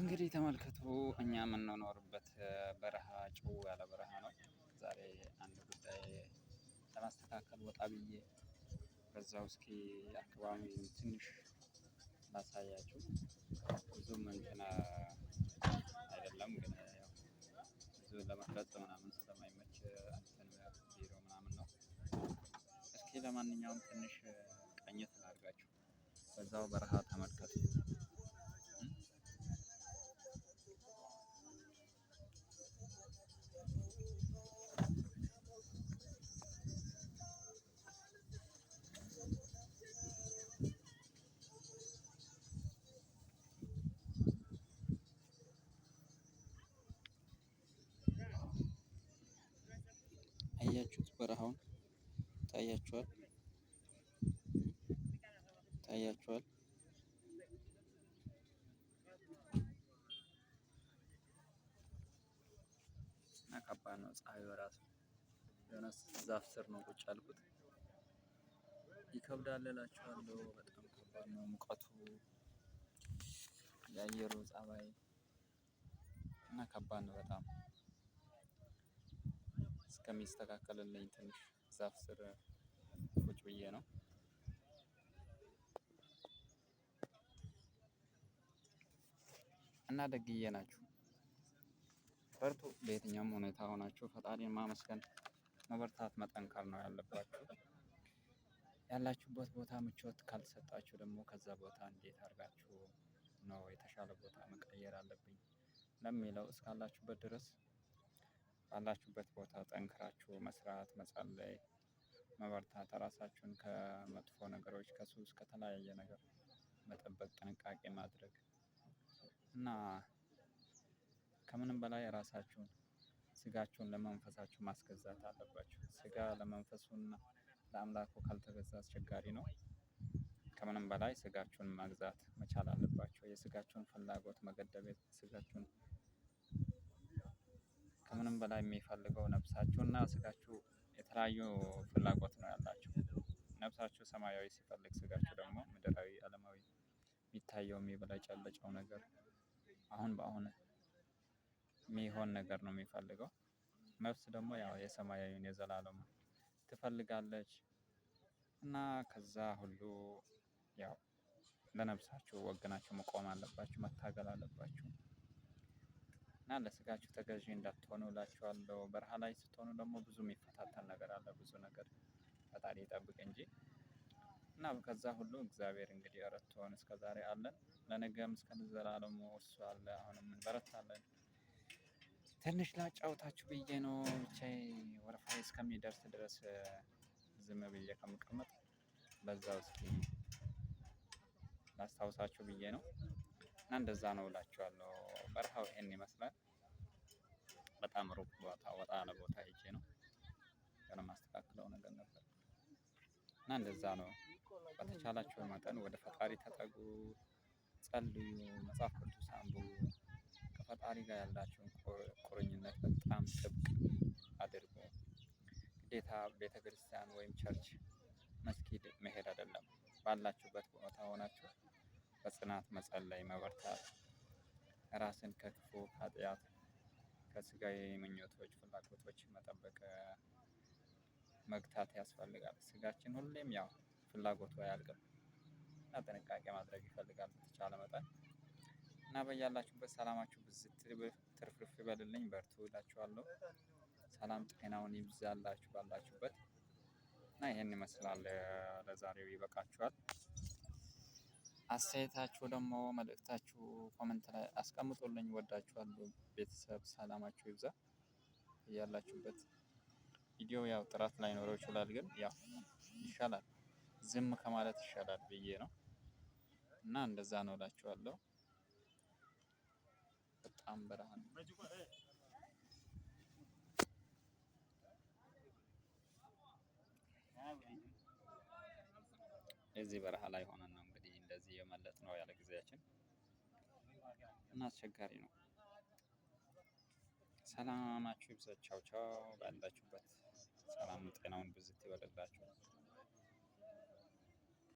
እንግዲህ ተመልከቱ፣ እኛ የምንኖርበት በረሃ ጭው ያለ በረሃ ነው። ዛሬ አንድ ጉዳይ ለማስተካከል ወጣ ብዬ በዛው እስኪ አካባቢ ትንሽ ላሳያችሁ። ብዙም እንትን አይደለም፣ ግን ያው ብዙ ለመቅረጽ ምናምን ስለማይመች እንትን ቢሮ ምናምን ነው። እስኪ ለማንኛውም ትንሽ ቀኘት ላድርጋችሁ፣ በዛው በረሃ ተመልከቱ። አያችሁት? በረሃውን ታያችኋል፣ ታያችኋል። እና ከባድ ነው ፀሐዩ ራሱ። የሆነ ዛፍ ስር ነው ቁጭ ያልኩት። ይከብዳል እላችኋለሁ። በጣም ከባድ ነው ሙቀቱ፣ የአየሩ ፀባይ እና ከባድ ነው በጣም። እስከሚስተካከልልኝ ትንሽ ዛፍ ስር ቁጭ ብዬ ነው። እና ደግዬ ናችሁ፣ በርቱ። በየትኛውም ሁኔታ ሆናችሁ ፈጣሪን ማመስገን፣ መበርታት፣ መጠንከር ነው ያለባችሁ። ያላችሁበት ቦታ ምቾት ካልሰጣችሁ ደግሞ ከዛ ቦታ እንዴት አድርጋችሁ ነው የተሻለ ቦታ መቀየር አለብኝ ለሚለው፣ እስካላችሁበት ድረስ ባላችሁበት ቦታ ጠንክራችሁ መስራት፣ መጸለይ፣ መበርታት፣ ራሳችሁን ከመጥፎ ነገሮች፣ ከሱስ፣ ከተለያየ ነገር መጠበቅ፣ ጥንቃቄ ማድረግ እና ከምንም በላይ ራሳችሁን ስጋችሁን ለመንፈሳችሁ ማስገዛት አለባችሁ። ስጋ ለመንፈሱና ለአምላኩ ካልተገዛ አስቸጋሪ ነው። ከምንም በላይ ስጋችሁን መግዛት መቻል አለባችሁ። የስጋችሁን ፍላጎት መገደብ፣ ስጋችሁን ከምንም በላይ የሚፈልገው ነፍሳችሁና ስጋችሁ የተለያዩ ፍላጎት ነው ያላችሁ። ነፍሳችሁ ሰማያዊ ሲፈልግ፣ ስጋችሁ ደግሞ ምድራዊ ዓለማዊ የሚታየው የሚበለጨለጨው ነገር፣ አሁን በአሁን የሚሆን ነገር ነው የሚፈልገው። ነፍስ ደግሞ ያው የሰማያዊውን የዘላለሙ ትፈልጋለች። እና ከዛ ሁሉ ያው ለነፍሳችሁ ወግናችሁ መቆም አለባችሁ፣ መታገል አለባችሁ። እና ለስጋችሁ ተገዢ እንዳትሆኑ እላችኋለሁ። በረሃ ላይ ስትሆኑ ደግሞ ብዙ የሚፈታተን ነገር አለ፣ ብዙ ነገር፣ ፈጣሪ ይጠብቅ እንጂ። እና ከዛ ሁሉ እግዚአብሔር እንግዲህ ረድቶን እስከ ዛሬ አለን። ለነገም እስከ ዘላለሙ እሱ አለ። አሁንም እንበረታለን። ትንሽ ላጫውታችሁ ብዬ ነው። ብቻዬ ወረፋዬ እስከሚደርስ ድረስ ዝም ብዬ ከምቀመጥ በዛው እስኪ ላስታውሳችሁ ብዬ ነው። እና እንደዛ ነው እላችኋለሁ። በረሃው ይሄን ይመስላል። በጣም ሩቅ ቦታ፣ ወጣ ያለ ቦታ ሄጄ ነው። የሆነ ማስተካከለው ነገር ነበር። እና እንደዛ ነው። በተቻላችሁ መጠን ወደ ፈጣሪ ተጠጉ፣ ጸልዩ፣ መጽሐፍ ቅዱስ አንብቡ። ከፈጣሪ ጋር ያላችሁን ቁርኝነት በጣም ጥብቅ አድርጉ። ግዴታ ቤተክርስቲያን ወይም church፣ መስጊድ መሄድ አይደለም። ባላችሁበት ቦታ ሆናችሁ በጽናት መጸለይ፣ መበርታት፣ ራስን ከክፉ ኃጢአት፣ ከስጋዊ ምኞቶች፣ ፍላጎቶች መጠበቅ፣ መግታት ያስፈልጋል። ስጋችን ሁሌም ያው ፍላጎቱ አያልቅም እና ጥንቃቄ ማድረግ ይፈልጋል በተቻለ መጠን። እና በያላችሁበት ሰላማችሁ ብዝት ትርፍርፍ ይበልልኝ። በርቱ እላችኋለሁ። ሰላም ጤናውን ይብዛላችሁ ባላችሁበት። እና ይሄን ይመስላል፣ ለዛሬው ይበቃችኋል። አስተያየታችሁ ደግሞ መልእክታችሁ comment ላይ አስቀምጡልኝ። ወዳችኋለሁ ቤተሰብ፣ ሰላማችሁ ይብዛ እያላችሁበት። ቪዲዮ ያው ጥራት ላይኖረው ይችላል፣ ግን ያው ይሻላል ዝም ከማለት ይሻላል ብዬ ነው። እና እንደዛ ነው እላችኋለሁ። በጣም በረሃ ነው። እዚህ በረሃ ላይ ሆነን ነው እንግዲህ እንደዚህ የመለጥ ነው ያለ ጊዜያችን እና አስቸጋሪ ነው። ሰላማችሁ ይብዛ። ቻው ቻው። ባላችሁበት ሰላም ጤናውን ብዝት ይበልልን።